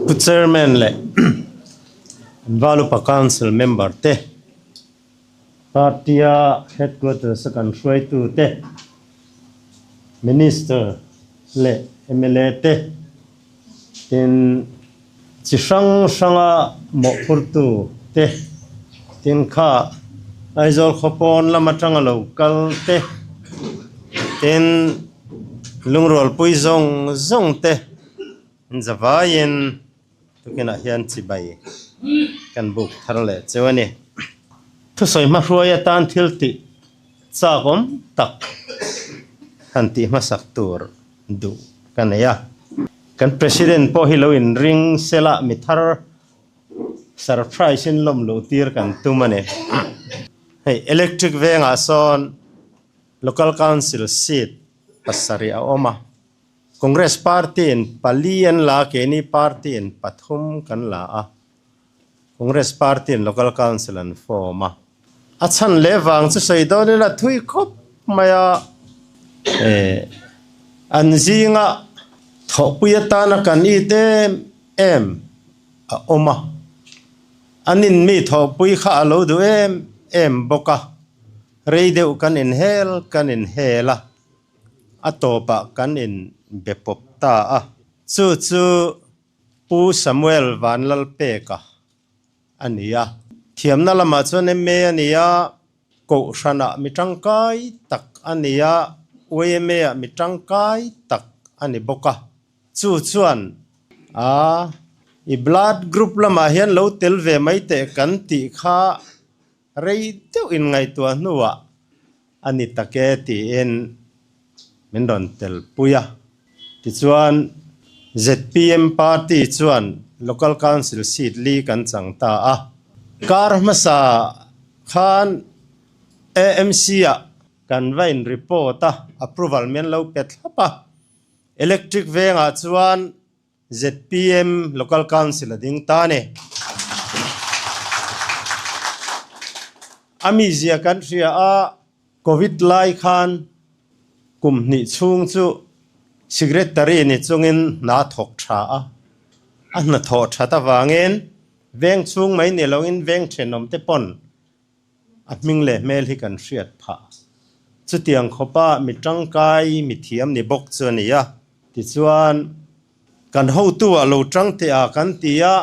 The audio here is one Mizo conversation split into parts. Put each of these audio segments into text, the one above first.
Pu Chairman leh Valupa Council member te, Party-a Headquarters-a kan hruaitu te, Minister leh mla te, tin chi hrang hranga mawhphurtu te, tin kha Aizawl khawpawn lam atanga lo kal te, tin lungrualpui zawng zawng te zavaiin tukinah hian chibai kan buk thar leh cheu a ni. Thusawi hmahruai atan thil tih chak awm tak han tih hmasak tur duh ka nei a. Kan President pawh hi lo inring sela mi thar surprise in lawm luh tir kan tum a ni. Hei electric vengah sawn Local Council seat pasarih a awm a. Congress party in pali an la a, keini party in pathum kan la a. Congress party in Local Council an form a. A chhan leh vang chu sawi dawn ila thui khawp mai a, an zinga thawhpui atana kan it em em a awm a, an inmi thawhpui kha a lo duh em em bawk a, rei deuh kan inhel kan inhel a, a tawpah kan inbe pawp ta a, chu chu Pu Samuel Vanlalpeka a ni a. Thiamna lamah chuan MA a ni a, Kohhranah mi tangkai tak a ni a, YMA-ah mi tangkai tak a ni bawk a. Chu chuan a i blood group lamah hian lo tel ve mai teh kan tih kha rei deuh inngaihtuah hnuah a ni tak e tiin min rawn tel pui a. Tichuan, zpm party chuan Local Council seat li kan chang ta a. Kar hmasa khan AMC-ah kan va in report a, approval min lo pe thlap a. Electric vengah chuan Zpm Local Council a ding ta a ni. A mizia kan hria a, Covid lai khan kum hnih chhung chu Secretary ni chungin hna thawk tha a, a hnathawh that avangin veng chhung mai ni loin veng thenawm te pawn A hming leh hmel hi kan hriat phah. Chutiang khawpa mi tangkai mi thiam ni bawk chu a ni a. Tichuan, kan hotu ah lo tang teh a kan ti a,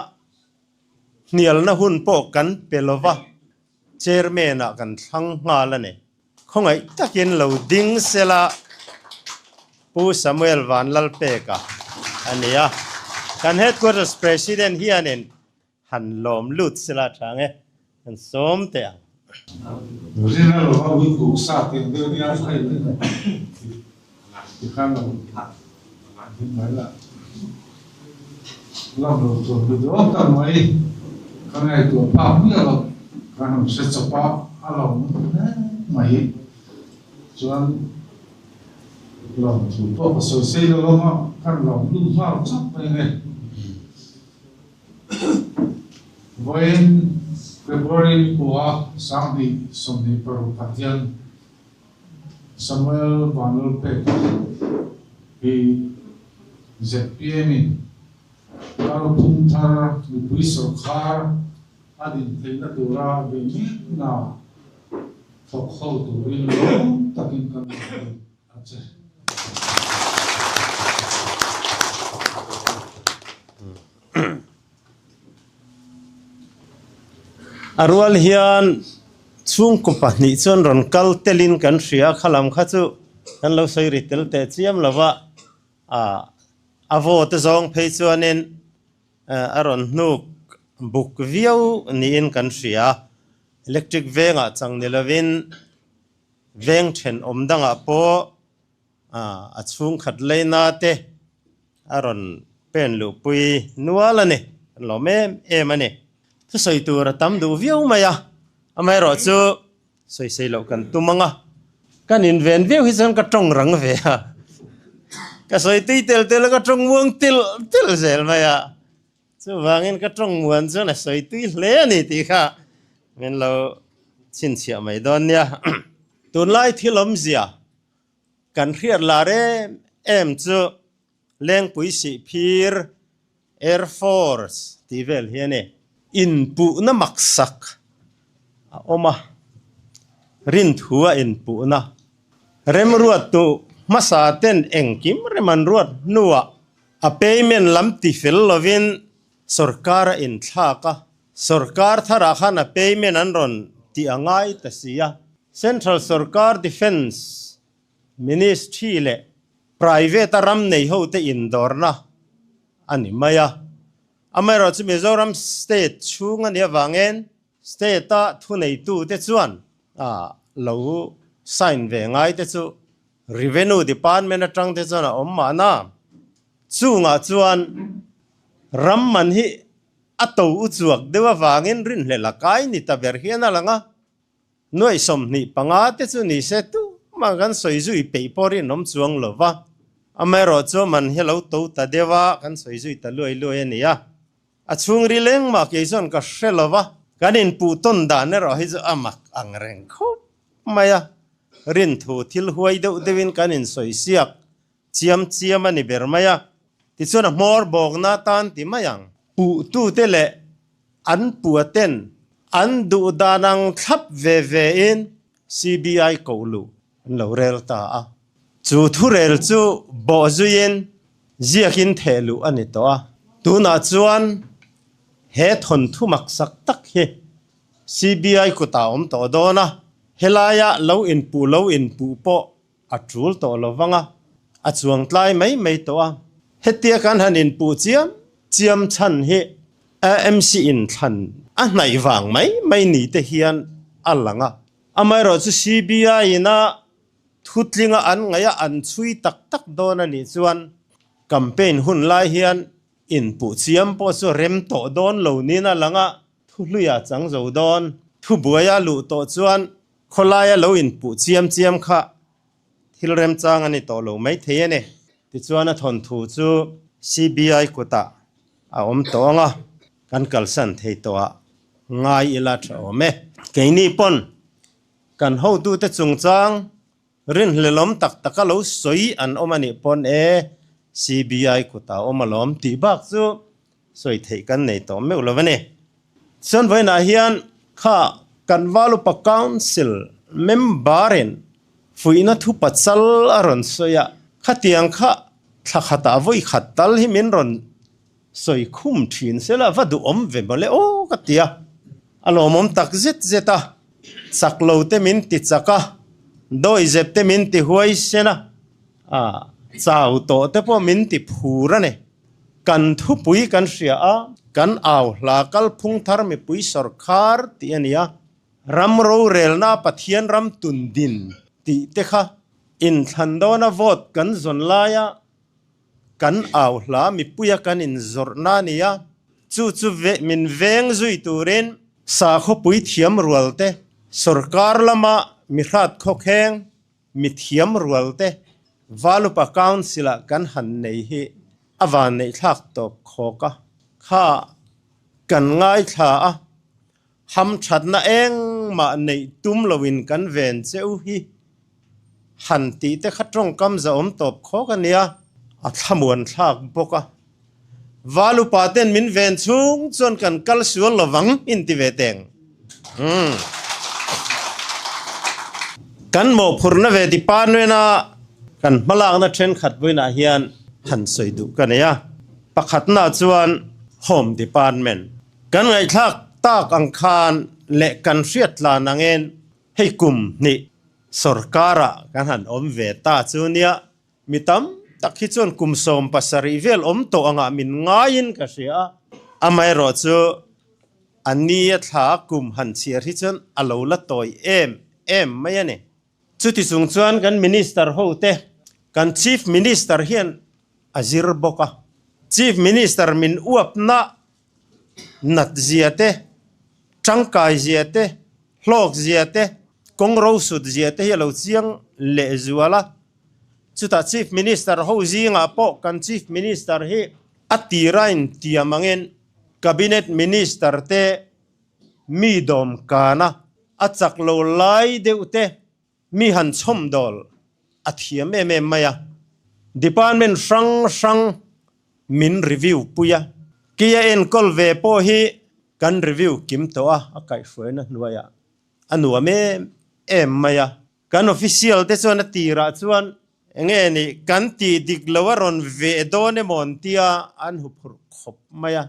hnialna hun pawh kan pe lo va, chairman ah kan thlang nghal a ni. Khawngaih takin lo ding sela Pu Samuel Vanlalpeka a ni a. Kan Headquarters President hianin Han lawm lut sela tha nge kan sawm teh ang. Rina lova ui kuk sa tiang deuh nia hei ti khan lo hlim mai la. Lam lo tur mi dawn tak mai ka ngaihtuah phak miah lo ka han hre chawp a, a lo hle mai chuan lawm thu pawh ka sawi sei lo anga kan lawm lut nghal chawp mai nge. Vawiin February kua 2026 ah hian Samuel Vanlalpeka hi zpm in kalphung thar mipui sawrkhar a din theihna tura bei mekna thawk ho turin lawm takin kan inhmu a che. A rual hian chhungkaw pahnih chuan rawn kal telin kan hria a, khalam kha chu kan lo sawi ri tel teh chiam lo va, ah a vaw te zawng phei chuanin a rawn hnuk buk viau niin kan hria, electric vengah chang ni lovin Veng thenawm dangah pawh a chhungkhat leina te a rawn pen luhpui nual a ni, kan lawm em em a ni. Thusawi tur a tam duh viau mai a, amaherawh chu sawisei loh kan tum ang a, kan inven viau hi chuan ka tawng rang ve a, ka sawi tui tel tel a ka tawng muang tel tel zel mai a, Chuvangin ka tawng muan chuan a sawi tui hle a ni tih kha min lo chhinchhiah mai dawn nia. Tunlai thil awmzia kan hriat lar em em chu Lengpui Sihphir Air Force tih vel hi a ni. Inpuhna maksak a awm a, rinthua inpuhna remruattu hmasa ten engkim rem an ruat hnuah a payment lam ti fel lovin sorkar a inthlak a, sorkar tharah khan a payment an rawn tih a ngai ta si a. Central sorkar Defence Ministry leh private a ram nei hote indawrna a ni mai a. Amaherawhchu Mizoram state chhung a nih avangin state-a thuneitute chuan lo sign ve ngai te chu Revenue Department atang te chuan a awm mahna. Chungah chuan ram man hi a to u chuak deuh avangin rinhlelh a kai ni ta ber hian a lang a. Nuaih 25 te chu ni se tumah kan sawi zui peih pawh rinawm chuang lo va, amaherawhchu man hi lo to ta deuh a, kan sawi zui ta luai luai a ni a. A chhung ri leng mah kei chuan ka hre lo va, kan inpuh tawn dan erawh hi chu a mak ang reng khawp mai a, rinthu thil huai deuh deuhin kan insawi siak chiam chiam a ni ber mai a, tichuan a hmawr bawkna tan ti mai ang. Puhtute leh an puaten an duh dan ang thlap ve ve in CBI koh luh an lo rel ta a. Chu thurel chu bawh zuiin ziakin theh luh a ni tawh a. Tunah chuan he thawnthu maksak tak hi CBI kutah a awm tawh dawn a, helaia lo inpuh lo inpuh pawh A tul tawh lo vang a, a chuang tlai mai mai tawh a. Hetia kan han inpuh chiam chiam chhan hi AMC inthlan a hnaih vang mai mai ni te hian a lang a. Amaherawhchu CBI in a thutlinga an ngaih a an chhui tak tak dawn a nih chuan campaign hun lai hian inpuh chiam pawh chu rem tawh dawn lo niin a lang a, thuhluia chang zo dawn. Thubuaia luh tawh chuan Khawlaia lo inpuh chiam chiam kha thil remchang a ni tawh lo mai thei a ni. Tichuan a thawnthu chu CBI kutah a awm tawh ang a, kan kalsan thei tawh ah ngai ila tha awm e. Keini pawn kan hotute chungchang rinhlelawm tak taka lo sawi an awm a nih pawn e CBI kutah a awm alawm tih bak chu sawi theih kan nei tawh meuh lo a ni. Chuan vawiinah hian kha kan Valupa Council member-in fuihna thu pachal a rawn sawi a, khatiang kha thla khatah vawi khat tal hi min rawn sawi khum thin sela va duhawm ve mawle aw ka ti a, a lawmawm tak zet zet a, chak lo te min ti chak a, dawihzep te min ti huaisen a, chau tawh te pawh min ti phur a ni. Kan thupui kan hria a, kan au hla kalphung thar mipui sawrkhar tih a ni a, ram rorelna Pathian ram tun din tih te kha inthlan dawna vote kan zawn laia kan au hla mipuia kan inzawrhna a ni a, chu chu min veng zui turin sakhawpui thiam rual te, sawrkar lama mihrat khawkheng, Mi thiam rual te Valupa Council ah kan han nei hi a van neih thlak tawp khawk a, kha kan ngaithla a, hamthatna engmah neih tum loin kan ven che u hi han tih te kha tawngkam zahawm tawp khawk a nia, a thlamuan thlak bawk a. Valupa ten min ven chhung chuan kan kal sual lovang inti ve teng. Umm. Kan mawhphurhna ve department a kan hmalakna thenkhat vawiinah hian han sawi duh ka nei a. Pakhatna chuan Home Department. Kan ngaihthlak tak ang khan leh kan hriat tlan angin hei kum hnih sorkarah kan han awm ve ta chu nia. Mi tam tak hi chuan kum 17 vel awm tawh angah min ngaiin ka hria a, amaherawh chu a ni a thla kum han chhiar hi chuan a lo la tawi em em mai a ni. Chuti chung chuan kan Minister hote, kan Chief Minister hian a zir bawk a, Chief Minister min uapna nat zia te, tangkai zia te, hlawk zia te, kawng rosut zia te hi a lo chiang lehzual a. Chutah Chief Minister ho zingah pawh kan Chief Minister hi a tira intiam angin Cabinet Minister te mi dawm kana a chak lo lai deuh te mi han chhawmdawl a thiam em em mai a. Department hrang hrang min review pui a. Kia enkawl ve pawh hi kan review kim tawh a, a kaihhruaina hnuaiah a nuam em em mai a. Kan official te chuan a tirah chuan enge nih kan tih dik lo a rawn veh dawn emaw an tia an hu phurh khawp mai a.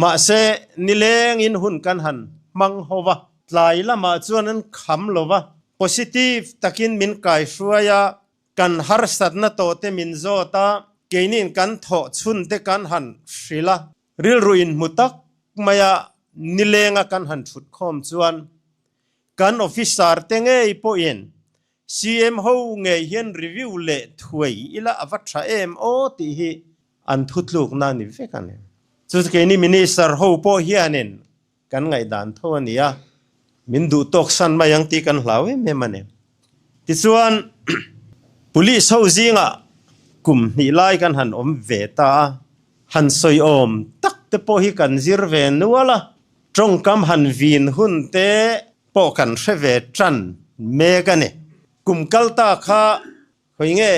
Mahse nilengin hun kan han hmang ho va, tlai lamah chuan an kham lo va, positive takin min kaihruai a, Kan harsatna tawhte min zawt a, keini'n kan thawh chhunte kan han hrilh a, rilru inhmu tak maia nilenga kan han thut khawm chuan kan officer te ngei pawhin CM ho ngei hian review leh thuai ila a va tha em aw tih hi an thutlukna a ni vek a ni. Chu keini minister ho pawh hianin Kan ngaihdan tho a ni a, min duh tawk san mai ang tih kan hlau em em a ni. Tichuan, Police ho zingah kum hnih lai kan han awm ve ta a, han sawiawm tak te pawh hi kan zir ve nual a, tawngkam han vin hun te pawh kan hre ve tan mek a ni. Kum kal ta kha Khawi nge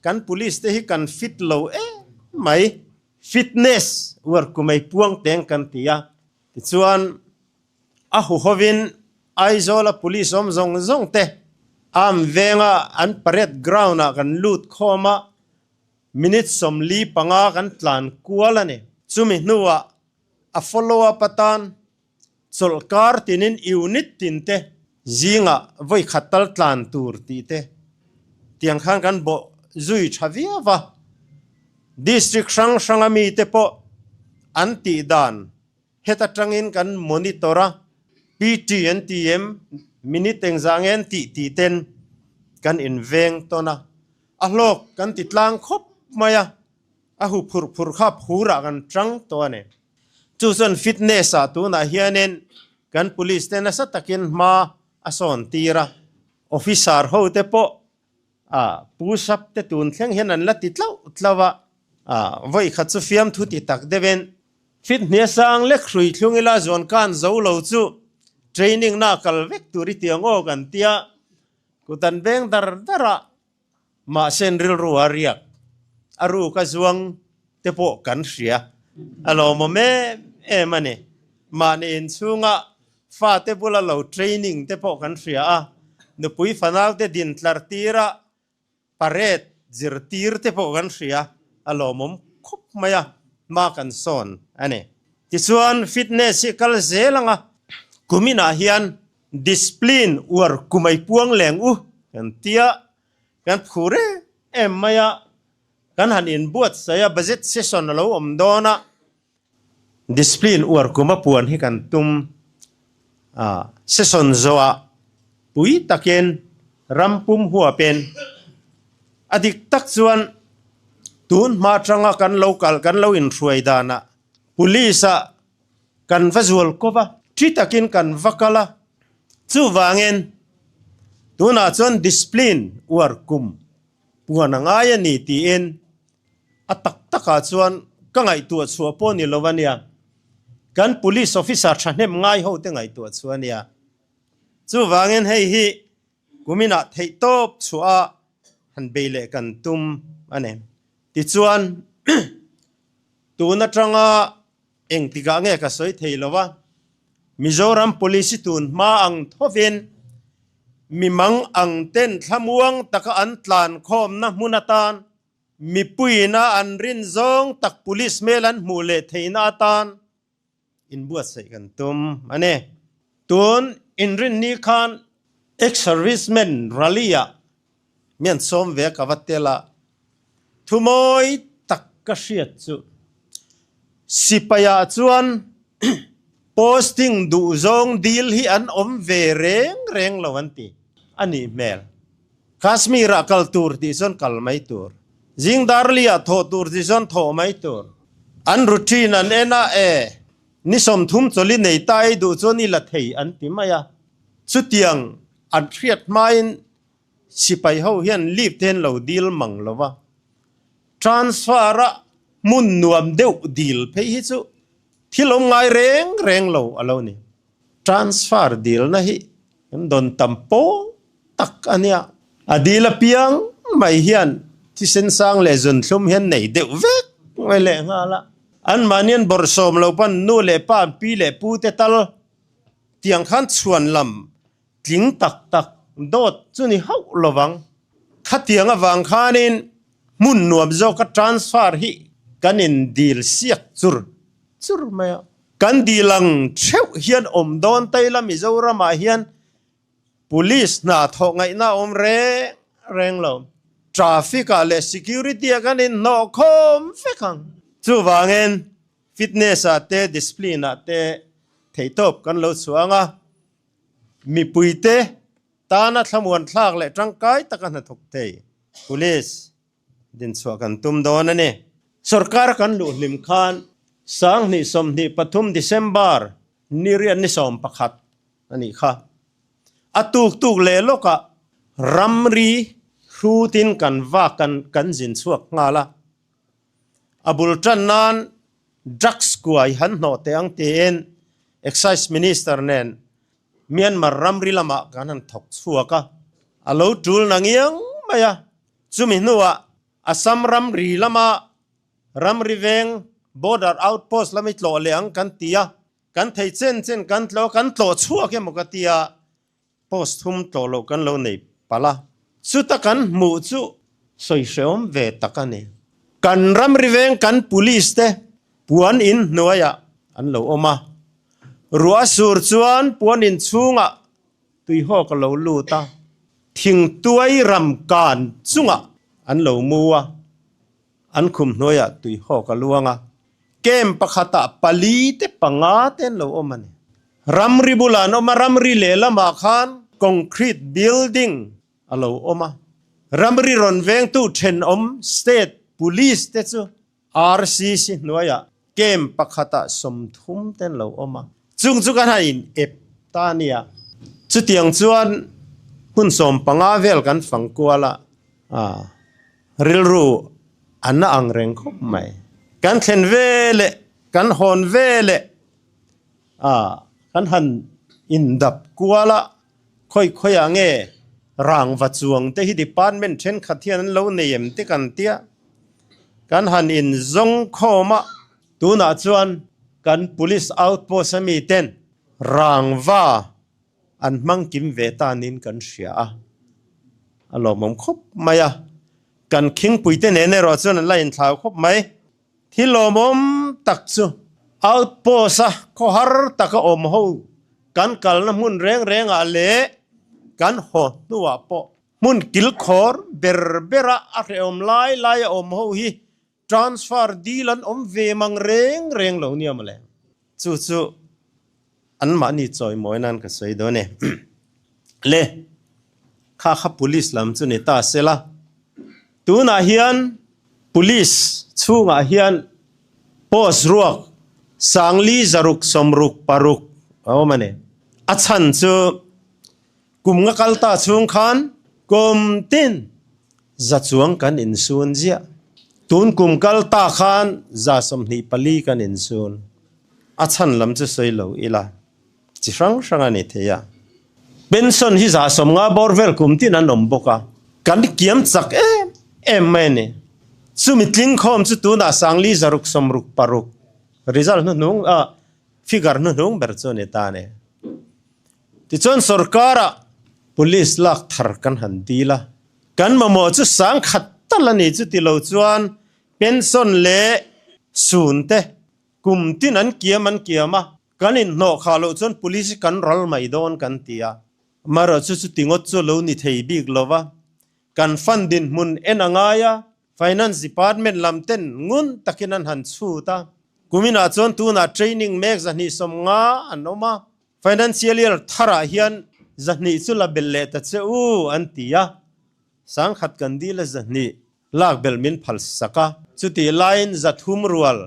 kan police te hi kan fit lo em mai, fitness uar kumei puang teng kan ti a, tichuan a huhovin Aizawla police awm zawng zawng te arm venga an parade ground ah kan lut khawm a, minute 45 kan tlan kual a ni. Chumi hnuah a follow up atan Chawlhkar tinin unit tinte zingah vawi khat tal tlan tur tih te tiang khan kan bawh zui tha viau va. District hrang hranga mite pawh an tih dan heta tangin kan monitor a, PT an ti em, minute engzah nge an tih tih ten kan inveng tawn a, a hlawk kan ti tlang khawp mai a, a hu phurh phurh kha phurah kan tang tawh a ni. Chu chuan fitness ah tunah hianin kan police te nasa takin hma a sawn tir a, officer ho te pawh ah push up te tun thleng hian an la ti tlauh tlauh a, ah vawi khat chu fiamthu ti tak deuhin fit hnia sang lek hrui thlung ila zuan kan zo lo chu training na kal vek tur i tiang aw kan tia kut an beng dar dar a. Mahse rilru a riak, a ruk a zuang te pawh kan hria. A lawmawm em em a ni. Mahni inchhunga fate bula lo training te pawh kan hria a, nupui fanaute din tlar tira parade zirtir te pawh kan hria. A lawmawm khawp mai a, hma kan sawn a ni. Tichuan fitness hi kal zel anga kuminah hian Discipline uar kumai puang leng u kan tia kan phur em em mai a, kan han inbuatsaih a, budget session a lo awm dawn a, discipline uar kuma puan hi kan tum a, session zawhah pui takin ram pum huapin a dik tak chuan tun hma atanga kan lo kal kan lo inhruai danah police ah Kan va zual kawp a, thi takin kan va kal a, chuvangin tunah chuan discipline uar kum puan a ngai a ni tiin a tak takah chuan ka ngaihtuah chhuah pawh ni lo a nia, kan police officer thahnem ngai ho te ngaihtuah chhuah a nia. Chuvangin hei hi kuminah theihtawp chhuah a han bei leh kan tum a ni. Tichuan tun atanga Engtikah nge ka sawi thei lo a, Mizoram Police tun hma ang thovin mimang ang ten thlamuang taka an tlan khawmna hmun atan mipuiina an rin zawng tak Police hmel an hmuh leh theihna atan inbuatsaih kan tum a ni. Tun inrinni khan Ex-Servicemen Rally-ah mian sawm ve ka va tel a, Thumawi tak ka hriat chu Sipaiah chuan posting duhzawng dil hi an awm ve reng reng lo an ti a nih hmel. Kashmir-ah kal tur tih chuan kal mai tur. Zing Darli-ah thawh tur tih chuan thawh mai tur. An routine an en a, e, ni 30 chawlhi nei ta ei duh chuan i la thei an ti mai a. Chutiang an hriat hmain Sipai ho hian leave te an lo dil mang lo va, transfer a hmun nuam deuh dil phei hi chu thil awm ngai reng reng lo a lo ni. Transfer dilna hi kan dawn tam pawl tak a nia. A dil apiang mai hian thisen sang leh zunthlum hian nei deuh vek mai leh nghal a. Anmahni an bawrhsawm lo pawn nu leh pa an pi leh pu te tal tiang khan chhuan lam tling tak tak dawt chu ni hauh lovang. Khatiang avang khanin hmun nuam zawka transfer hi kan indil siak chur chur mai a. Kan dil ang theuh hian awm dawn ta ila Mizoramah hian Police hna thawh ngaihna a awm reng reng lo. Traffic ah leh security ah kan inhnawh khawm vek ang. Chuvangin fitness ah te discipline ah te theihtawp kan lo chhuang a, mipuite tana thlamuan thlak leh tangkai taka hnathawk thei Police dinchhuah kan tum dawn a ni. Sorkar kan luh hlim khan 2023 December ni riat ni 11 a nih kha. A tuk tuk leh lawkah ramri hrutin kan vak kan kan zin chhuak nghal a. A bul tan nan drugs kuai han hnawh teh ang tiin Excise Minister nen Myanmar ramri lamah kan han thawk chhuak a. A lo tul na ngiang mai a. Chumi hnuah Assam ramri lama ramri veng border outpost lami tlawh leh ang kan ti a. Kan thei chen chen kan tlo kan tlawh chhuak emaw ka tia post thum tlawh loh kan lo nei palh a, chuta kan hmuh chu sawi hreawm ve tak a ni. Kan ramri veng kan police te puan in hnuaiah an lo awm a, ruah sur chuan puan in chhungah tuihawk a lo lut a, thingtuai ram kan chungah an lo mu a. An khum hnuaiah tuihawk a luang a, camp pakhatah pali te panga te an lo awm a ni. Ramri bulah an awm a, ramri lehlamah khan concrete building a lo awm a. Ramri rawn vengtu thenawm state police te chu RCC hnuaiah camp pakhatah 30 te an lo awm a. Chung chu kan han in ep ta a nia. Chutiang chuan hun 15 vel kan fang kual a. Rilru a na ang reng khawp mai. Kan thlen ve leh kan hawn ve leh a kan han indap kual a, khawi khawiah nge rangva chuang te hi department thenkhat hian an lo nei em te kan tia. Kan han inzawng khawm a, tunah chuan kan police outpost ami ten rangva An hmang kim ve tanin kan hria a, a lawmawm khawp mai a. Kan khingpuite nen erawh chuan an la inthlau khawp mai. Thil lawmawm tak chu outpost-a khawhar taka awm ho kan kalna hmun reng rengah leh kan haw hnuah pawh hmun kilkhawr ber bera a hrehawm lai laia awm ho hi Transfer deal an awm ve mang reng reng lo nia mawle. Chu chu anmahni chawimawi nan ka sawi dawn e. Le, kha kha police lam chu ni ta se la. Tunah hian police chhungah hian post ruak 4,666 a awm a ni. A chhan chu kum nga kal ta chhung khan kum tin Za chuang kan insun ziah. Tun kum kal ta khan 24 kan insun. A chhan lam chu sawi lo ila, chi hrang hrang a ni thei a. Pension hi 50 bawr vel kum tin an awm bawk a, kan kiam chak em em mai a ni. Chumi tling khawm chu tunah 4,666 result hnuhnung a figure hnuhnung ber chu a ni ta a ni. Tichuan sorkara police lak thar kan han dil a, kan mamawh chu 1000 tal a ni chu ti lo chuan pension leh sun te kum tin an kiam an kiam a, kan inhnawh khah loh chuan police hi kan ral mai dawn kan ti a. Amaherawhchu chu chuti ngawt chu a lo ni thei bik lo va, kan fund dinhmun en a ngai a, Finance Department lam ten ngun takin an han chhut a, kuminah chuan tunah training mek 250 an awm a, Financial year tharah hian 200 chu la belh leh ta che u an ti a, 1000 kan dil a 200 lak belh min phal sak a, chutih laiin 300 rual,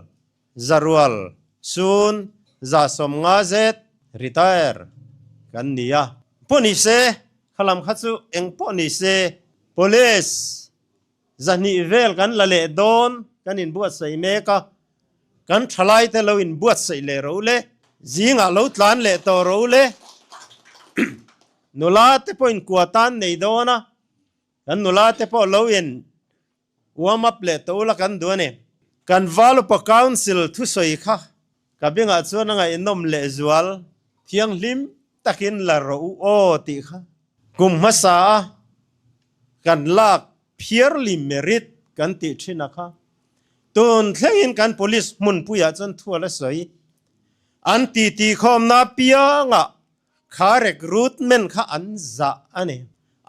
100 rual, sun, 150 zet retire kan ni a. Pawh ni se, khalam kha chu eng pawh ni se, Police 200 vel kan la leh dawn kan inbuatsaih mek a, kan thalaite lo inbuatsaih leh ro le, zingah lo tlan leh tawh ro le, nula te pawh inkua tan nei dawn a, kan nula te pawh lo in warm up leh tawh ula kan duh a ni. Kan Valupa Council thusawi kha ka bengah chuan a ngaihnawm lehzual thianghlim takin la rawh u aw tih kha kum hmasa a kan lak purely merit kan tih thin a kha. Tun thlengin kan police hmunpuiah chuan thu a la sawi. An titi khawmna piangah kha recruitment kha an zah a ni.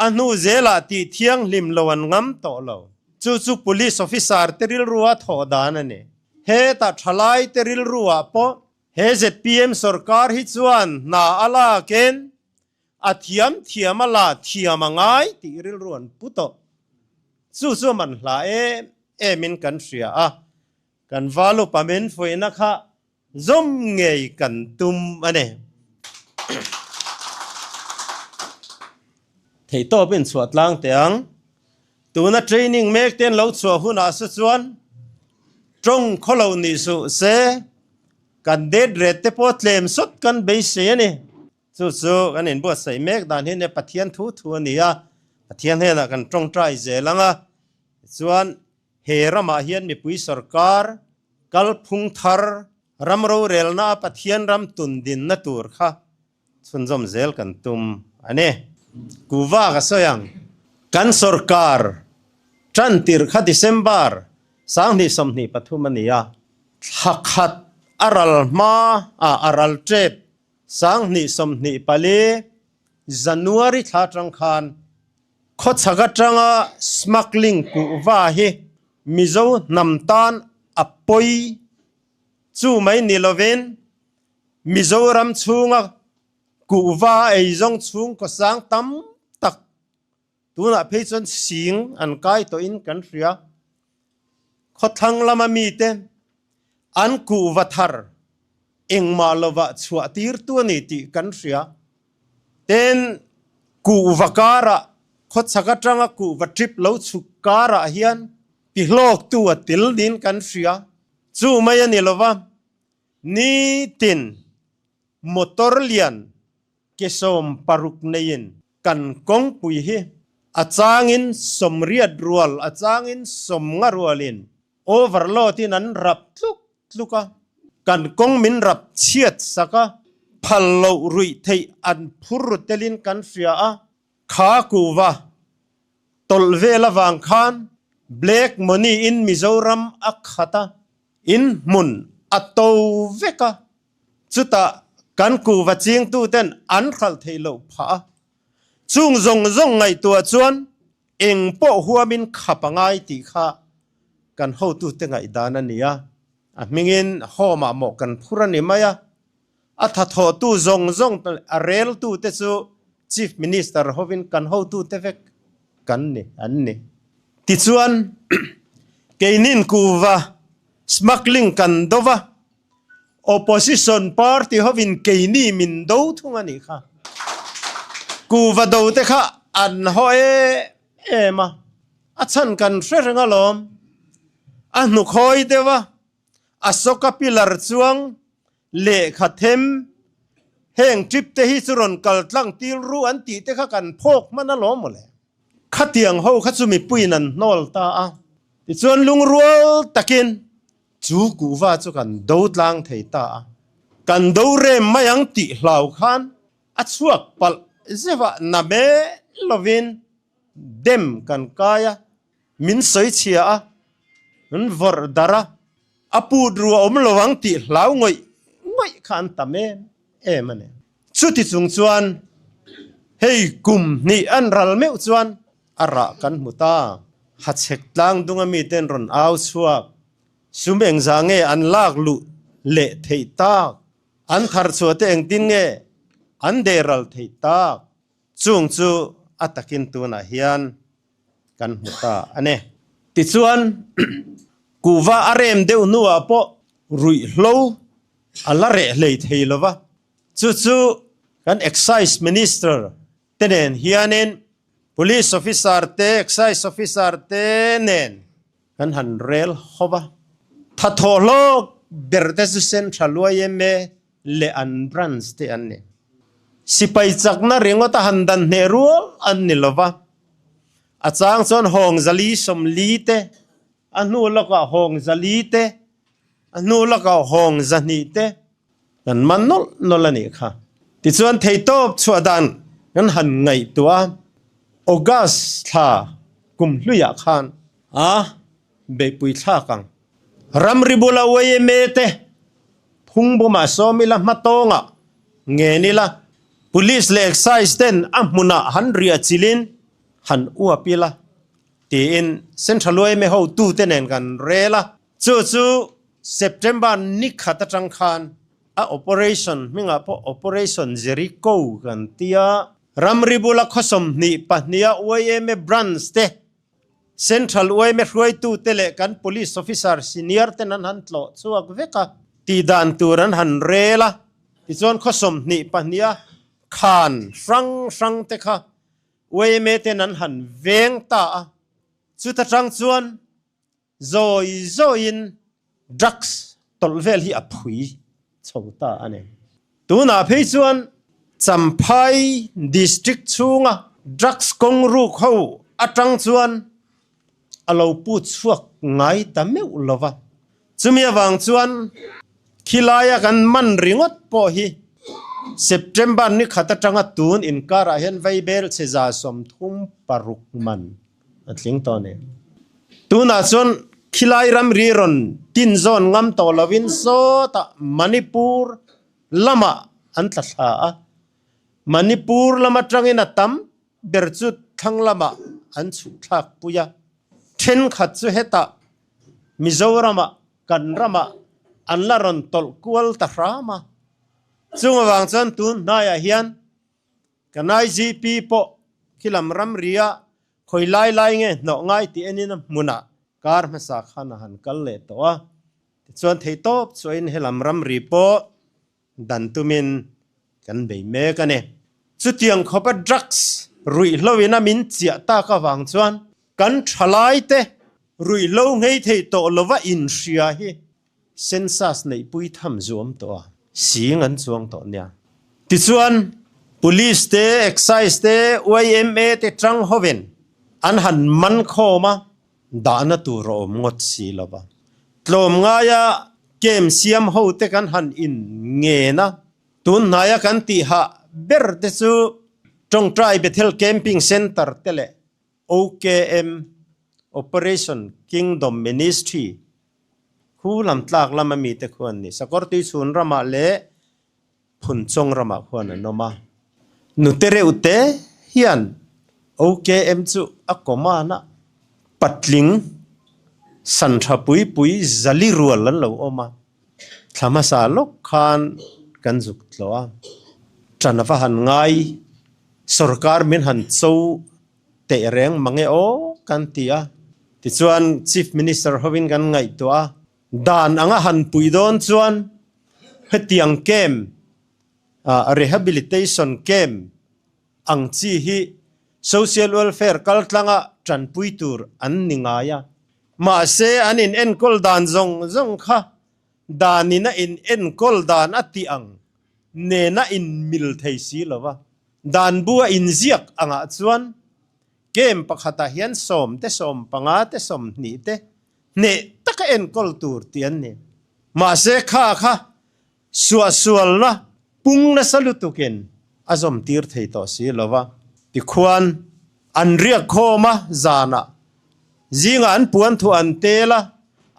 A hnu zelah tih thianghlim lo an ngam tawh lo. Chu chu police officer te rilrua thawh dan a ni. Hetah thalai te rilruah pawh he zpm sorkar hi chuan hna a lakin a thiam thiam a la thiam a ngai tih rilru an pu tawh. Chu chu man hla em emin kan hria a, kan valupa min fuihna kha zawm ngei kan tum a ni. Theihtawpin chhuah tlang teh ang. Tuna training mek ten lo chhuah hunah se chuan tawng khawlo nih suh se kan death rate te pawh tlem sawt kan beisei a ni. Chu chu kan inbuatsaih mek dan hi nia Pathian thu thu a ni a, Pathian hnenah kan tawngtai zel ang a, tichuan he ramah hian mipui sorkar kalphung thar ram rorelna a Pathian ram tundinna tur kha chhunzawm zel kan tum a ni. Kuva ka sawi ang, kan sorkar tan tirh kha December 2023 a ni a, thla khat a ral hma ah a ral tep 2024 January thla atang khan khawchhak atanga smuggling kuhva hi Mizo hnam tan a pawi chu mai ni lovin Mizoram chhunga kuhva eizawng chhungkaw sang tam tak Tunah phei chuan sing an kai tawhin kan hria. Khawthlang lama mite an kuhva thar engmah lovah chhuah tirtu a ni tih kan hria. Tin, kuhva karah khawchhak atanga kuhva trip lo chhuk karah hian tihlawktu a til niin kan hria. Chu mai a ni lova, nitin motor lian Ke 60 neiin kan kawngpui hi a changin 80 rual, a changin 50 rualin overload in an rap tluk tluk a, kan kawng min rap chhiat sak a, phal loh ruih theih an phur ru telin kan hria a, kha kuva tawlh vel avang khan black money in Mizoram a khat a, in hmun a to vek a. Chutah kan kuhva chingtuten an hralh theih loh phah a, chung zawng zawng ngaihtuah chuan eng pawh huamin khap a ngai tih kha kan hotute ngaihdan a ni a, a hmingin home-ah mawh kan phur a ni mai a, a thathawhtu zawng zawng a reltute chu Chief Minister hovin kan hotute vek kan ni an ni. Tichuan keinin kuhva smuggling kan do va. Opposition party hovin keini min do thung a nih kha. Kuva do te kha an haw em em a, a chhan kan hre reng alawm. A hnukhawi deuh a, Ashoka pillar chuang lehkha them heng trip te hi chu rawn kal tlang til ru an tih te kha kan phawk hman alawm mawle. Khatiang ho kha chu mipuiin an hnawl ta a, tichuan lungrual takin Chu kuhva chu kan do tlang thei ta a, kan do rem mai ang tih hlau khan a chhuak palh zeuh a, na mel lovin dem kan kai a, min sawi chhia a, min vawrh darh a, a put ru a awm lo ang tih hlau ngawih ngawih kha an tam em em a ni. Chuti chung chuan hei kum hnih an ral meuh chuan A rah kan hmu ta. Hachhek tlang dunga miten rawn au chhuak. Sum engzah nge an lak luh leh theih tak? An thar chhuah te engtin nge an dehral theih tak? Chung chu a takin tunah hian kan hmu ta a ni. Tichuan, kuhva a rem deuh hnuah pawh ruihhlo a la reh hlei thei lo va. Chu chu kan Excise Minister te nen hianin Police Officer te, Excise Officer te nen kan han rel ho va. Thathawh hlawk ber te chu Central yma leh an branch te an ni. Sipai chakna ringawta han dan hneh rual an ni lo va. A chang chuan hawng 440 te. A hnu lawkah hawng 400 te, a hnu lawkah hawng 200 te kan man nawlh nawlh a nih kha. Tichuan theitawp chhuah dan kan han ngaihtuah a, August thla kum hluiah khan a beihpui thlak ang. Ramri bula yma te phungbumah sawm ila hmatawngah ngen ila, Police leh Excise ten a hmunah han riah chilhin han uap ila tiin Central yma hotute nen kan rel a. Chu chu September ni khat atang khan a operation hmingah pawh Operation Jericho kan ti a, ramri bula khaw 22 a yma branch te, Central yma hruaitute leh kan Police officer senior ten an han tlawh chhuak vek a, tihdan tur an han rel a, tichuan khaw 22 a khan hrang hrang te kha yma ten an han veng ta a, chuta tang chuan Zawi zawiin drugs tawlh vel hi a phui chho ta a ni. Tunah phei chuan Champhai District chhunga drugs kawng ruk ho atang chuan a lo put chhuak ngai ta meuh lo va. Chumi avang chuan khilaia kan man ringawt pawh hi September ni khat atanga tun inkarah hian vaibel chhe 36 man A tling tawh a ni. Tunah chuan khilai ramri rawn tin zawn ngam tawh lovin sawtah Manipur lamah an tla thla a. Manipur lam atangin a tam ber chu thlang lamah an chhuh thlak pui a. Thenkhat chu hetah Mizoramah kan ramah an la rawn tawlh kual ta hram a. Chung avang chuan tun hnaiah hian Kan IGP pawh khilam ramria khawi lai lai nge hnawh ngai tih enin a hmunah kar hmasa khan a han kal leh tawh a, tichuan theihtawp chuahin helam ramri pawh dan tumin kan bei mek a ni. Chutiang khawpa drugs ruihhloin a min chiah tak avang chuan kan thalaite ruihhlo nghei thei tawh lova inhria hi Census neihpui tham zuam tawh a, sing an chuang tawh nia. Tichuan, Police te, Excise te, yma te tang hovin an han man khawm a, dahna tur a awm ngawt si lo va. Tlawm ngaia camp siam ho te kan han in ngen a, tun hnaia kan tihah ber te chu Tawngtai Bethel Camping Centre te leh OKM, Operation Kingdom Ministry, Khu lam tlak lama mite khuan ni Sakawr Tuichhun ramah leh Phunchawng ramah khuan an awm a. Nute reuh te hian OKM chu a command a, patling san tha pui pui zali rual an lo awm a. Thla hmasa lawk khan kan zuk tlawh a, ṭan ava han ngai sorkar min han cho teh reng mang e aw kan ti a. Tichuan Chief Minister hovin kan ngaihtuah a, dan anga han pui dawn chuan hetiang camp, rehabilitation camp ang chi hi social welfare kaltlanga tanpui tur an ni ngai a. Mahse an in enkawl dan zawng zawng kha danin a in enkawl dan a tih ang nena in mil thei si lo va. Dan bu a inziak angah chuan camp pakhatah hian 10 te, 15 te, 20 te hneh taka enkawl tur tih an ni. Mahse kha kha suahsualna pung nasa lutukin a zawm tir thei tawh si lo va. Tikhuan an riak khawm a, zanah zingah an puan thuah an tel a,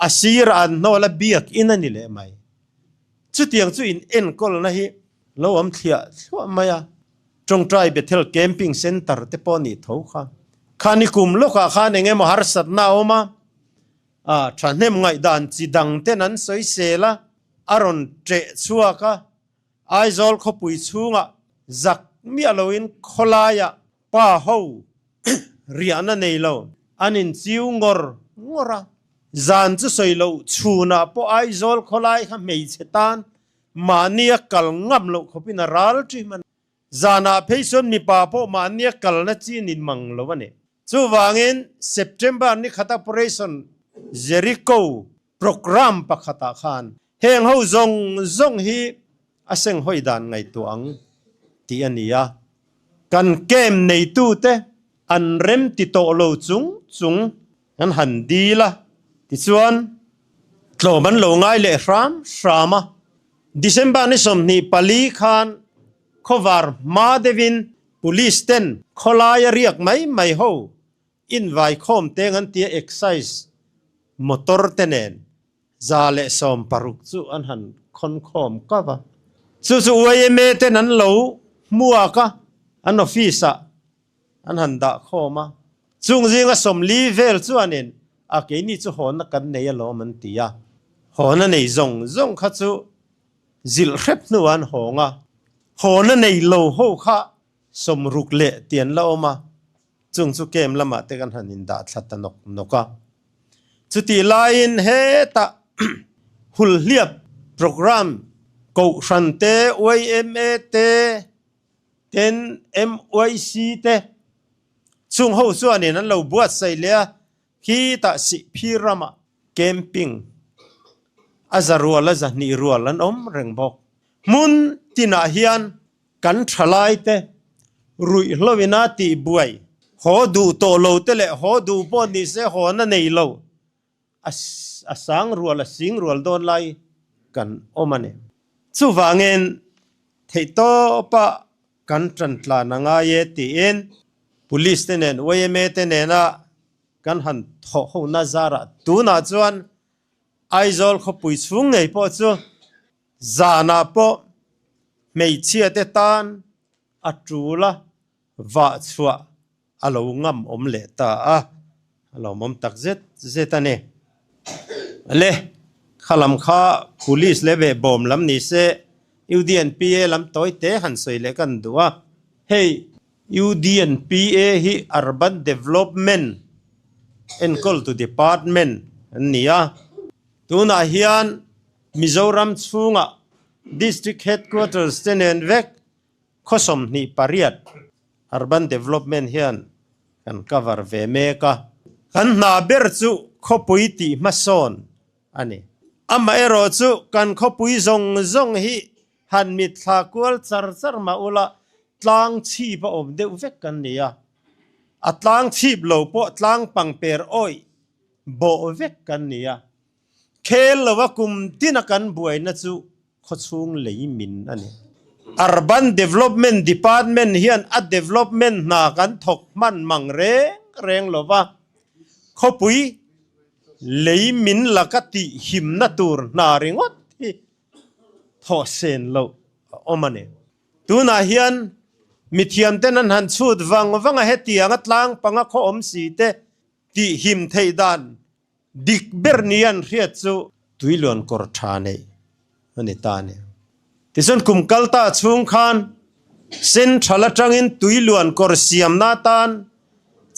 a sirah an hnawl a, biakin a ni leh mai. Chutiang chu in enkawlna hi Lo awm thliah thluah mai a, Tawngtai Bethel Camping Centre te pawh nih tho kha. Kha ni kum lawkah khan eng emaw harsatna a awm a, a thahnem ngaihdan chi dang ten an sawi sel a, a rawn ṭeh chhuak a, Aizawl khawpui chhungah zak miah loin khawlaiah pa ho riahna nei lo an inchiu ngawr ngawr a, zan chu sawi loh chhunah pawh Aizawl khawlai kha hmeichhe tan Mahnia kal ngam loh khawpin a ral ṭih a ni. Zanah phei chuan mipa pawh mahnia kalna chi nin mang lo a ni. Chuvangin September ni khat Operation Jericho programme pakhatah khan heng ho zawng zawng hi a senghawi dan ngaihtuah ang tih a ni a. Kan camp neitute an rem ti tawh lo chung chung an han dil a. Tichuan, tlawm an lo ngai leh hram hram a. December ni 24 khan khawvar hma deuhin Police ten khawlaia riak mai mai ho invaikhawm teng an tia Excise motor te nen 160 chu an han khawnkhawm kau a. Chu chu yma ten an lo hmuak a, an office ah an han dah khawm a. Chung zinga 40 vel chuanin a keini chu hawnna kan nei alawm an ti a. Hawnna nei zawng zawng kha chu zilh hrep hnuah an hawng a. Hawnna nei lo ho kha 60 leh ti an la awm a. Chung chu camp lamah te kan han indah thla ta nawk nawk a. Chutih laiin hetah Hulhliap programme Kohhran te, yma te, ten MYC te chung ho chuanin an lo buatsaih leh a, khitah Sihphir ramah camping a za rual a 200 rual an awm reng bawk. Hmun tinah hian kan thalai te ruihhloina tihbuai haw duh tawh lo te leh haw duh pawh ni se hawna nei lo a sang rual a sing rual dawn lai kan awm a ni. Chuvangin theihtawpa kan tan tlan a ngai e tiin Police te nen yma te nena kan han thawh ho na zarah tunah chuan Aizawl khawpui chhung ngei pawh chu zanah pawh hmeichhia te tan a tul a vah chhuah a lo ngam awm leh ta a, a lo awm tak zet zet a ni. Le, kha lam kha Police leh ve bawm lam ni se UDNPA lam tawi te han sawi leh kan duh a. Hei UDNPA hi Urban Development enkawltu department an ni a, tunah hian Mizoram chhungah District Headquarters te nen vek Khaw 28 Urban Development hian kan cover ve mek a. Kan hna ber chu khawpui tih hmasawn a ni. Amaherawh chu kan khawpui zawng zawng hi han mitthla kual char char mah ula tlang chhip a awm deuh vek kan ni a. A tlang chhip lo pawh tlang pangper awih bawh vek kan ni a. Khel lova kum tina kan buaina chu khawchhung lei min a ni. Urban Development Department hian a development hna kan thawk hman mang reng reng lova, khawpui lei min laka tih himna tur hna ringawt hi thawh sen loh a awm a ni. Tunah hian mithiamten an han chhut vang vang a, hetianga tlang panga khaw awm si te tih him theih dan Dik ber ni an hriat chu tuiluan kawr tha neih a ni ta a ni. Tichuan kum kal ta chhung khan Central atangin tuiluan kawr siamna atan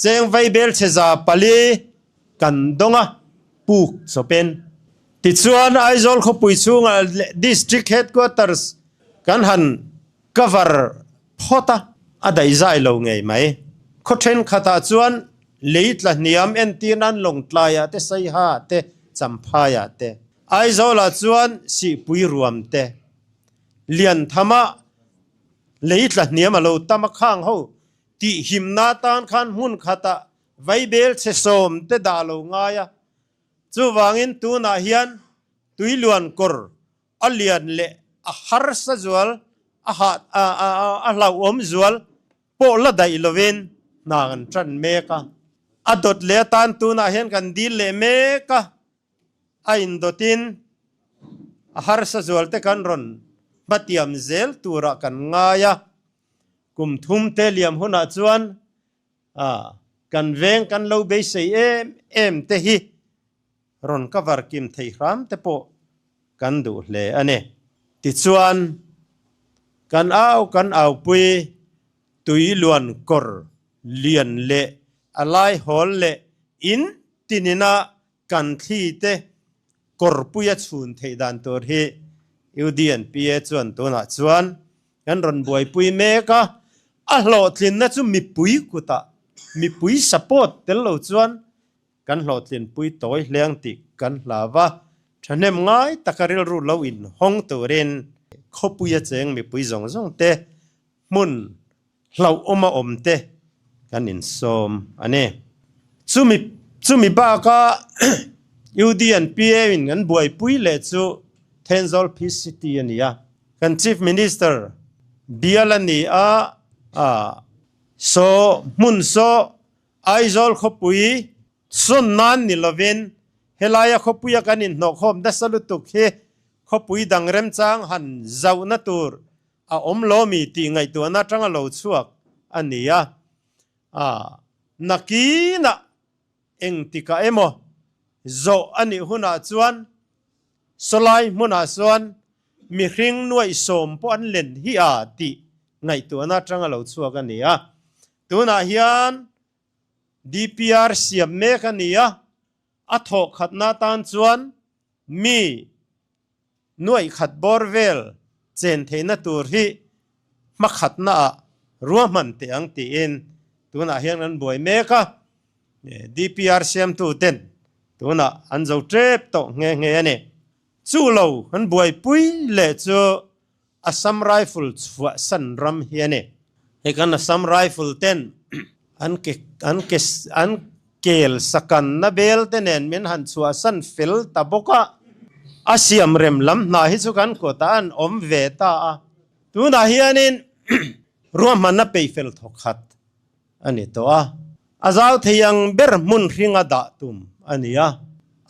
cheng vaibel chhe 400 kan dawng a, puk chawpin. Tichuan Aizawl khawpui chhungah District Headquarters kan han cover phawt a, a daihzai lo ngei mai. Khaw thenkhatah chuan lei tla hniam entir nan Lawngtlaiah te, Saihaah te, Champhaiah te, Aizawlah chuan Sihpui ruam te, Lianthama lei tla hniam a lo tam a khang ho tih himna tan khan hmun khatah vaibel chhe sawm te dah lo ngai a. Chuvangin tunah hian tuiluan kawr A lian leh a harsa zual, a hah a hlauhawm zual pawh la daih lovin hna kan tan mek a. A dawt leh atan tunah hian kan dil leh mek a, a indawtin a harsa zual te kan rawn hmatiam zel turah kan ngai a. Kum thum te liam hunah chuan kan veng kan lo beisei em em te hi rawn cover kim theih hram te pawh kan duh hle a ni. Tichuan, kan au kan aupui tui luan kawr lian leh a lai hawl leh in tinina kan thli te kawrpuia chhun theih dan tur hi UDNPA chuan tunah chuan kan rawn buaipui mek a, a hlawhtlinna chu mipui kutah mipui support tel lo chuan Kan hlawhtlinpui tawi hleng tih kan hlau a, thahnem ngai taka rilru lo inhawng turin khawpuia cheng mipui zawng zawng te, hmun hlauhawma awm te kan insawm a ni. Chumi chumi baka UD and PA in kan buaipui leh chu Thenzawl Peace City a ni a. Kan Chief Minister bial a ni a, saw hmun saw Aizawl khawpui sawn nan ni lovin helaia khawpuia kan inhnawhkhawm nasa lutuk hi khawpui dang remchang han zauhna tur a awm lo mi tih ngaihtuahna atanga lo chhuak a ni a. A nakinah engtikah emaw zawh a nih hunah chuan sawlai hmunah chuan mihring nuaih sawm pawh an len hi a tih ngaihtuahna atanga lo chhuak a ni a. Tunah hian DPR siam mek a ni a, a thawh khatna atan chuan mi nuaih khat bawr vel chen theihna tur hi hmakhatna ah ruahman teh ang tiin tunah hian kan buai mek a, DPR siamtu ten tunah an zo tep tawh nghe nghe a ni. Chu lo kan buaipui leh chu Assam Rifle chhuah san ram hi a ni. Hei kan Assam Rifle ten an ke an ke an kel sakanna bel te nen min han chhuah san fel ta bawk a, a siam rem lam hna hi chu kan kawtah an awm ve ta a. Tunah hianin ruahmanna peih fel thawk khat a ni tawh a. A zau thei ang ber hmun hringa dah tum a ni a,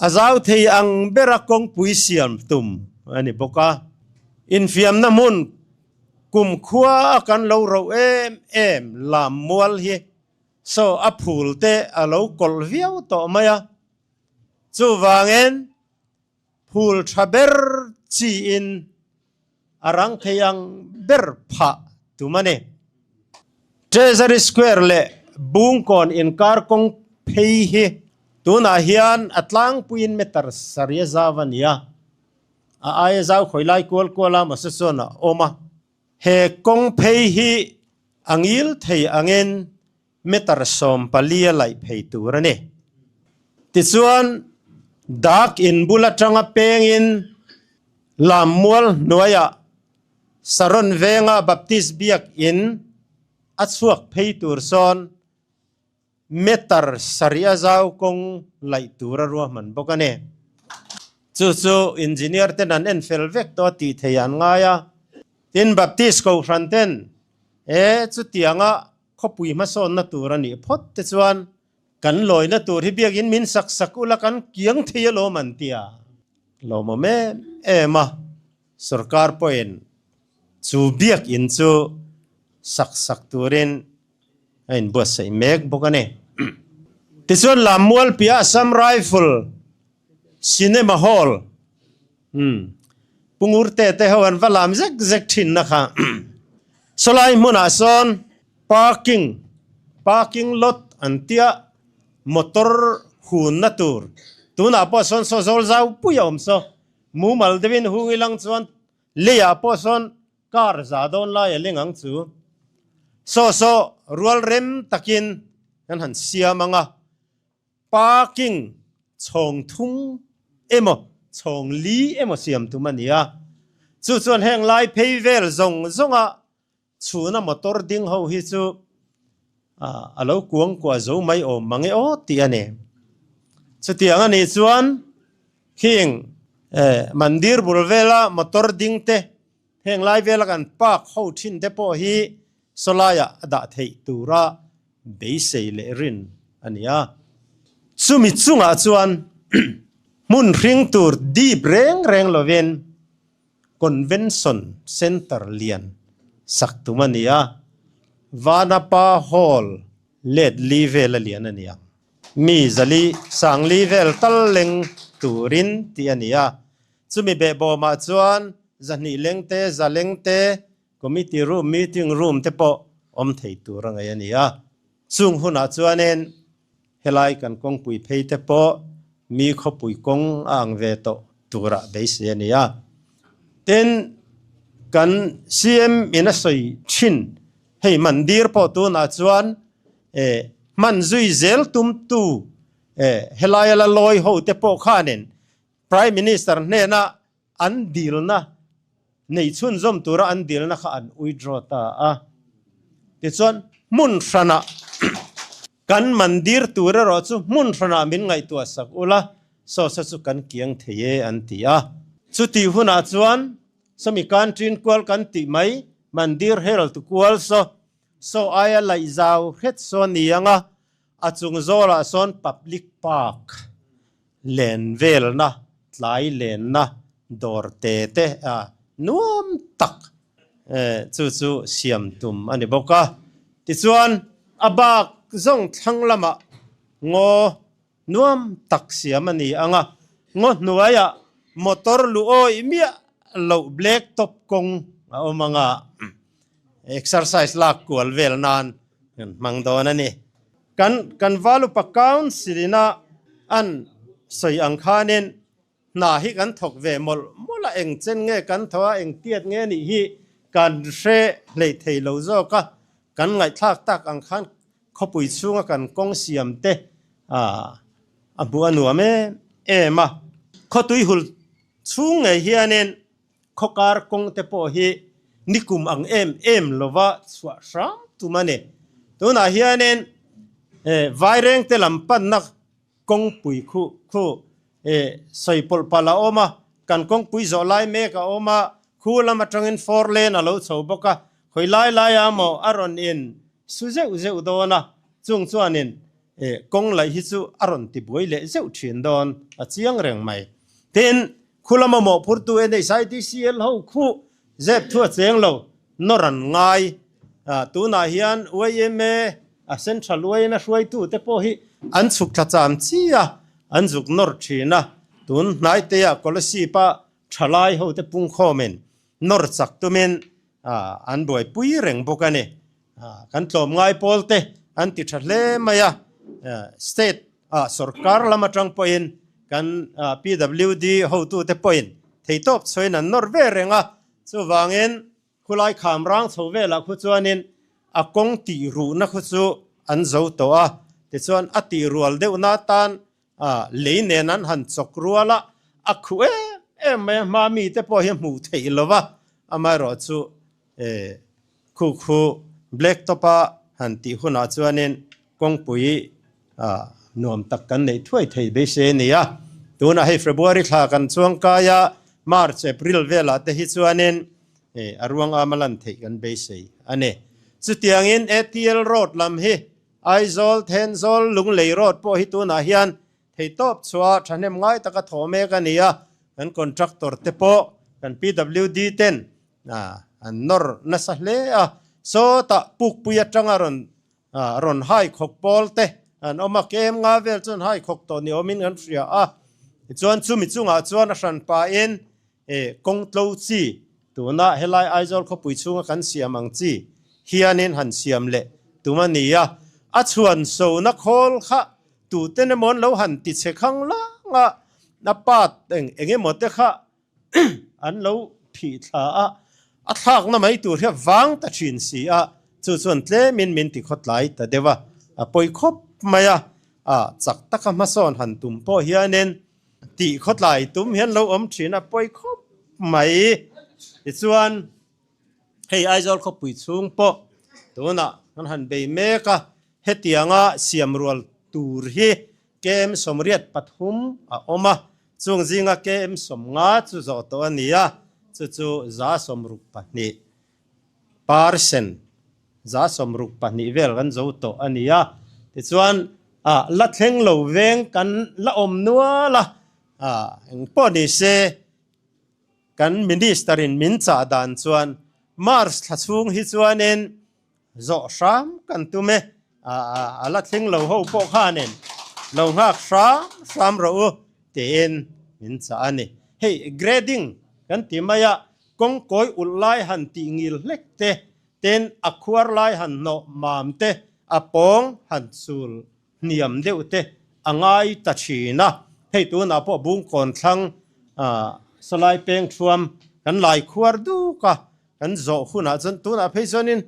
a zau thei ang bera kawngpui siam tum a ni bawk a. Infiamna hmun kumkhua a kan lo roh em em lam mual hi saw a phul te a lo kawlh viau tawh mai a, chuvangin phul tha ber chiin a rang thei ang ber phah tum a ni. Treasury Square leh Bungkawn inkar kawng phei hi tunah hian a tlangpuiin meter sarih a zau a ni a, a aia zau khawi lai kual kual a mase chuan a awm a. He kawng phei hi a ngil thei angin meter 14 a laih phei tur a ni. Tichuan, dak in bul atanga pengin Lammual hnuaiah Saron venga Baptist biakin a chhuak phei tur sawn meter sarih a zau kawng laih tur a ruahman bawk a ni. Chu chu engineer ten an en fel vek tawh a tih thei an ngai a. Tin, Baptist Kohhran ten he chutianga Khawpui hmasawnna tur a nih phawt te chuan kan lawina tur hi biakin min sak sak ula kan kiang thei alawm an ti a. Lawmawm em em a, sorkar pawhin chu biakin chu sak sak turin a inbuatsaih mek bawk a ni. Tichuan Lammual piah Assam Rifle Cinema Hall Pu Ngurte te ho an va lam zek zek thin na kha. Sawlai hmunah sawn parking parking lot an tia motor hunna tur tunah pawh sawn saw zawl zau pui a awm saw mumal deuhin hung ilang chuan leiah pawh sawn car za dawn lai a leng ang chu. Saw saw rual rem takin kan han siam ang a. Parking chhawng thum emaw chhawng li emaw siam tum a ni a, chu chuan heng lai phei vel zawng zawnga chhuna motor ding ho hi chu a lo kuang kuah zo mai awm mang e aw tih a ni. Chutiang a nih chuan khing mandir bul vela motor ding te heng lai vela kan park ho thin te pawh hi sawlaiah a dah theih tura beisei leh rin a ni a. Chumi chungah chuan hmun hring tur dip reng reng lovin Convention Centre lian sak tum a ni a, Vanapa Hall let li vel a lian a ni ang. Mi zali sangli vel tal leng turin tih a ni a. Chumi behbawmah chuan zahnih leng te, za leng te, Committee room, meeting room te pawh awm thei tur a ngaih a ni a. Chung hunah chuanin helai kan kawngpui phei te pawh mi khawpui kawng a ang ve tawh turah beisei a ni a. Tin, kan CM in a sawi thin hei mandir pawh tunah chuan hman zui zel tumtu helai a la lawi ho te pawh khanin Prime Minister hnena an dilna nei chhunzawm tura an dilna kha an withdraw ta a. Tichuan hmun hranah kan mandir tur erawh chu hmun hranah min ngaihtuah sak ula, Saw saw chu kan kiang thei e an ti a. Chutih hunah chuan sawmi canteen kual kan tih mai Mandir Herald kual saw saw aia laih zau hret saw ni ang a, a chung zawlah sawn public park len velna, tlai lenna dawr te te a nuam tak chu chu siam tum a ni bawk a. Tichuan a bak zawng thlang lamah ngaw Nuam tak siam a ni ang a, ngaw hnuaiah motor lu awih miah loh black top kawng a awm ang a, exercise lak kual vel nan kan hmang dawn a ni. Kan kan Valupa Council ina an sawi ang khanin hna hi kan thawk ve mawlh mawlh a, eng chen nge kan thaw a, eng tiat nge nih hi kan hre hleih thei lo zawk a, kan ngaihthlak tak ang khan Khawpui chhunga kan kawng siam te a hmuh a nuam em em a. Khawtui hul chhung ngei hianin khawkar kawng te pawh hi nikum ang em em lova chhuah hram tum a ni. Tunah hianin Vaireng te lam panna kawngpui khu khu sawi pawlh palh a awm a, kan kawngpui zawh lai mek a awm a, khu lam atangin four lane a lo chho bawk a, khawi lai laia maw a rawn in su zeuh zeuh dawn a, chung chuanin kawng laih hi chu a rawn ti buai leh zeuh thin dawn a chiang reng mai. Tin, khu lama mawhphurtu NHIDCL ho khu zep thu a cheng lo, nawr an ngai. Tunah hian yma, a Central yma hruaitute pawh hi an chhuk thla cham chi a, an zuk nawr thin a, tun hnaiteah Kolasib-a thalai hote pungkhawmin nawr chak tumin an buaipui reng bawk a ni. Kan tlawmngai pawlte an ti tha hle mai a, state ah sorkar lam atang pawhin kan PWD hotute pawhin theitawp chhuain an nawr ve reng a, chuvangin khulai kham rang chho velah khu chuanin a kawng tih ruhna khu chu an zo tawh a, tichuan a tih rual deuhna atan lei nen an han chawk rual a, a khuh em em mai a, hma mite pawh hi a hmuh theih lo va, amaherawhchu Khu khu black top a han tih hunah chuanin kawngpui nuam tak kan neih thuai thei beisei a ni a. Tunah hei February thla kan chuang kai a, March, April velah te hi chuanin a ruang ama lan theih kan beisei a ni. Chutiangin ATL road lam hi Aizawl, Thenzawl, Lunglei road pawh hi tunah hian Theitawp chhuah thahnem ngai taka thawh mek a ni a, kan contractor te pawh kan PWD ten an nawr nasa hle a, sawtah pukpui atanga rawn rawn hai khawk pawl te an awm a, kem nga vel chuan hai khawk tawh ni awmin kan hria a, tichuan chumi chungah chuan a hran pahin kawng tlo chi tuna helai Aizawl khawpui chhunga kan siam ang chi hianin han siam leh tum a ni a, a chhuan sona khawl kha Tuten emaw an lo han ti che khang lang a, a part eng eng emaw te kha an lo phih thla a, a thlakna mai tur hi a vang ta thin si a, chu chuan tlemin min ti khawtlai ta deuh a, a pawi khawp mai a, a chak taka hmasawn han tum pawh hianin tih khawtlai tum hian lo awm thin a pawi khawp mai. Tichuan hei Aizawl khawpui chhung pawh tunah kan han bei mek a, Hetianga siam rual tur hi KM 83 a awm a, chung zinga KM 50 chu zawh tawh a ni a, chu chu 62 percent, 62 vel kan zo tawh a ni a. Tichuan, la thleng lo veng kan la awm nual a, engpawh ni se, kan Minister-in min chah dan chuan March thla chhung hi chuanin Zawh hram kan tum e, a la thleng lo ho pawh khanin lo nghak hram hram rawh u tiin min chah a ni. Hei grading kan ti mai a, kawngkawi ulh lai han tih ngil hlek te, tin a khuar lai han hnawh mam te, a pawng han chul hniam deuh te a ngai ta thin a. Hei tunah pawh Bungkawn thlang Salai peng thuam kan lai khuar duk a, Kan zawh hunah chuan tunah phei chuanin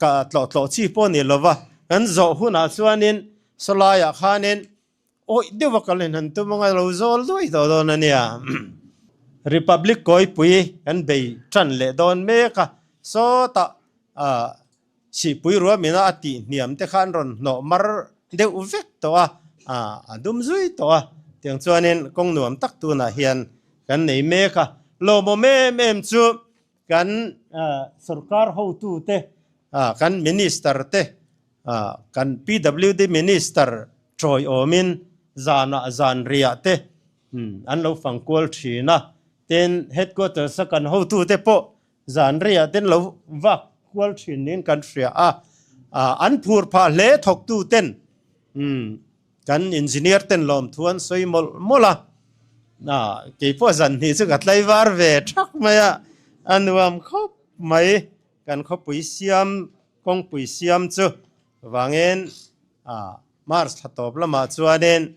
ka tlawh tlawh chi pawh a ni lo va, kan zawh hunah chuanin sawlaiah khanin awih deuha kal in han tum anga lo zawl duai tawh dawn a nia. Republic kawipui kan bei tan leh dawn mek a, sawtah Sihpui ruamina a tih hniam te kha an rawn hnawh mar deuh vek tawh a, a dum zui tawh a. Tiang chuanin kawng nuam tak tunah hian kan nei mek a. Lawmawm em em chu kan sorkar hotute, kan minister te, kan PWD minister tawiawmin zanah zan riah te an lo fang kual thin a. Tin, headquarters a kan hotute pawh zan riah ten lo vak kual thin niin kan hria a. An phur phah hle thawktuten. Kan engineer ten lawmthu an sawi mawlh mawlh a, keipawh zan hnih chu ka tlaivar ve thak mai a, a nuam khawp mai. Kan khawpui siam, kawngpui siam chu vangin March thla tawp lamah chuanin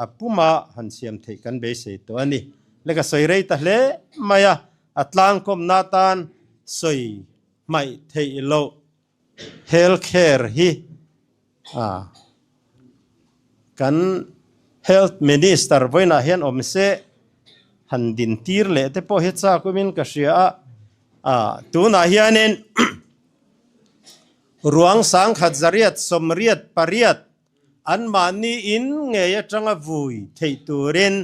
a puma han siam theih kan beisei tawh a ni. Le ka sawi rei ta hle mai a, a tlangkawmna atan sawi hmaih theih loh Health care hi kan Health Minister vawiinah hian awm se han din tir leh te pawh hi chak awmin ka hria a. Tunah hianin ruang sangkhat zariat sawmriat pariat anmahni in ngei atanga vui theih turin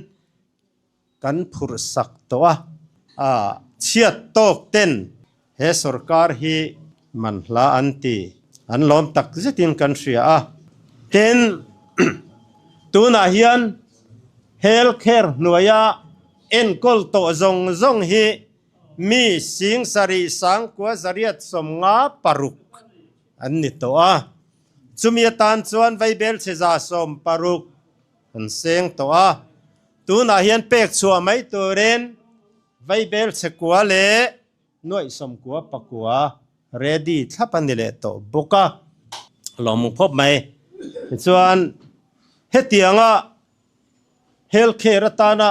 Kan phurh sak tawh a, a chhiat tawk ten he sorkar hi man hla an ti, an lawm tak zetin kan hria a. Tin, tunah hian health care hnuaia enkawl tawh zawng zawng hi mi sing sarih sangkua zariat sawmnga paruk an ni tawh a. Chumi atan chuan vaibel chhe 160 Kan seng tawh a, tunah hian pek chhuah mai turin vaibel chhekua leh nuaih sawmkua pakua ready thlap a ni leh tawh bawk a, lawmawm khawp mai. Tichuan hetianga health care atana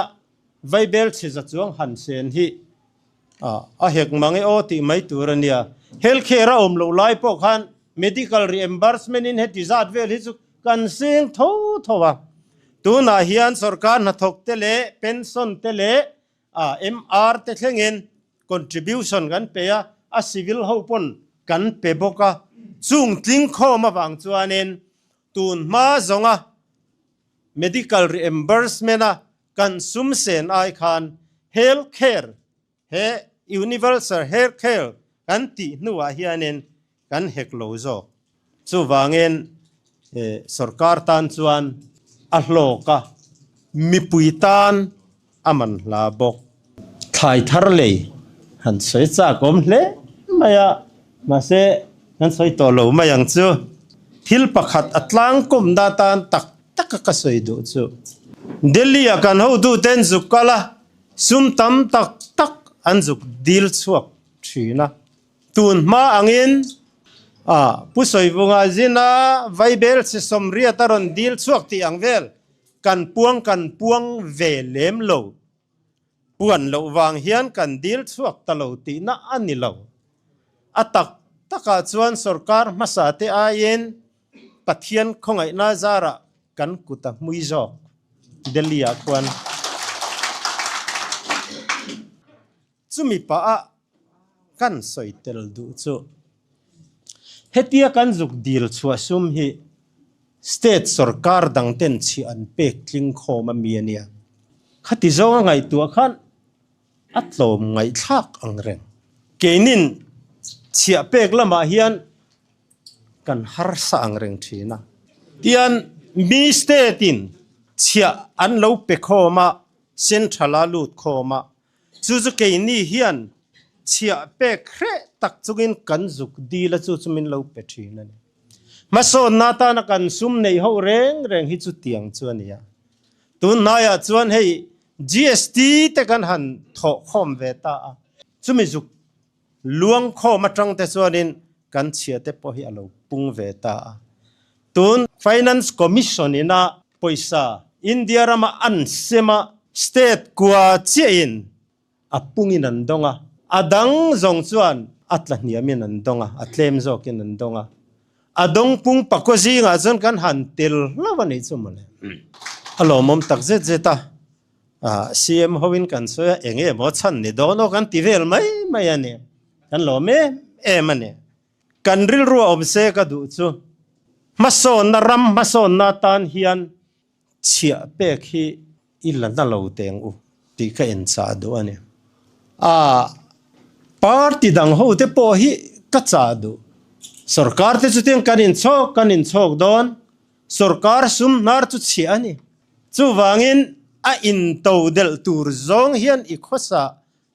vaibel chhe za chuang han sen hi a hek mang e aw tih mai tur a nia. Health care a awm loh lai pawh khan medical reimbursement in heti zat vel hi chu kan seng tho tho a. Tunah hian sorkar hnathawk te leh pension te leh MR te thlengin contribution kan pe a, a civil ho pawn kan pe bawk a. Chung tling khawm avang chuanin tun hma zawnga medical reimbursement a Kan sum sen ai khan health care he universal health care kan tih hnuah hianin kan hek lo zawk. Chuvangin sorkar tan chuan a hlawk a, mipui tan a man hla bawk. Thlai thar lei han sawi chak awm hle mai a, mahse kan sawi tawh lo mai ang chu. Thil pakhat a tlangkawmna tan tak taka ka sawi duh chu Delhi ah kan hotu ten zuk kal a, sum tam tak tak an zuk dil chhuak thin a. Tun hma angin ah Pu Sawivunga zina Vaibel chhe sawmriat a rawn dil chhuak tih ang vel kan puang kan puang ve lem lo. Puan loh vang hian kan dil chhuak ta lo tihna a ni lo. A tak takah chuan sorkar hmasa te aiin Pathian khawngaihna zarah kan kut a hmui zawk Delhi ah khuan. Chumi pah ah kan sawi tel duh chu hetia kan zuk dil chhuah sum hi state sorkar dang ten chhiah an pek tling khawm a mi a nia. Khati zawnga ngaihtuah khan a tlawm ngaihthlak ang reng. Keinin chhiah pek lamah hian kan harsa ang reng thin a. Tian mi state in chhiah an lo pe khawm a, central a lut khawm a, chu chu keini hian chhiah pek hreh tak chungin kan zuk dil a, chu chu min lo pe thin a ni. Hmasawnna atana kan sum neih ho reng reng hi chu tiang chu a ni a. Tunhnaiah chuan hei GST te kan han thawh khawm ve ta a, chumi zuk Luang khawm atang te chuanin kan chhia te pawh hi a lo pung ve ta a. Tun Finance Commission ina pawisa India rama an sem a, state kua chiahin a pungin an dawng a, a dang zawng chuan a tla hniamin an dawng a, a tlem zawkin an dawng a. A dawng pung pakua zingah chuan kan han tel hlauh a nih chu mawle. A lawmawm tak zet zet a. CM hoin kan sawi a, eng emaw chhan ni dawn aw kan ti vel mai mai a ni. Kan lawm em em a ni. Kan rilru a awm se ka duh chu hmasawnna ram hmasawnna tan hian Chhiah pek hi i la na lo teng u tih ka en chah duh a ni. A party dang ho te pawh hi ka chah duh. Sorkar te chutin kan inchhawk kan inchhawk dawn, sorkar sum hnar chu chhiah a ni. Chuvangin a into delh tur zawng hian i khawsa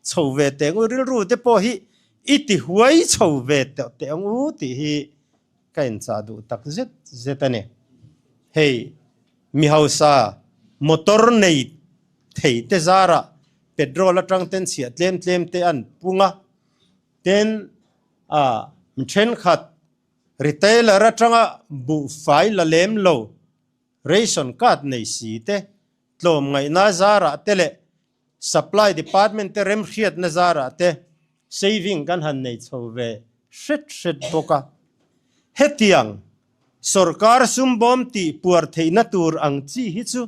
chho ve teng u, rilru te pawh hi i ti huai chho ve teh teh ang u tih hi ka inchah duh tak zet zet a ni. Hei mi hausa motor nei thei te zarah petrol atang ten chhiah tlem tlem te an pung a, tin a mi thenkhat retailer atanga buhfai la lem lo ration card nei si te tlawmngaihna zarah te leh Supply Department te remhriatna zarah te saving kan han nei chho ve hret hret bawk a. Hetiang sorkar sumbawm tih puar theihna tur ang chi hi chu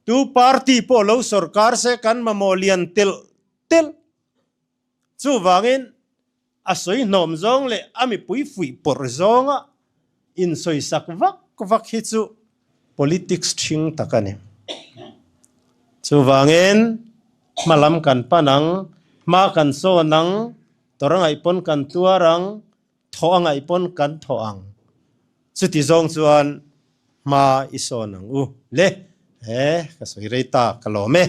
tu party pawh lo sorkar se kan mamawh lian telh telh. Chuvangin a sawi hnawm zawng leh a mipui fuih pawrh zawnga insawisak vak vak hi chu politics ṭhing tak a ni. Chuvangin hma lam kan pan ang, hma kan sawn ang, tawrh a ngaih pawn kan tuar ang, thawh a ngaih pawn kan thawh ang. Chuti zawng chuan hma i sawn ang u le. He ka sawi rei ta ka lawm e.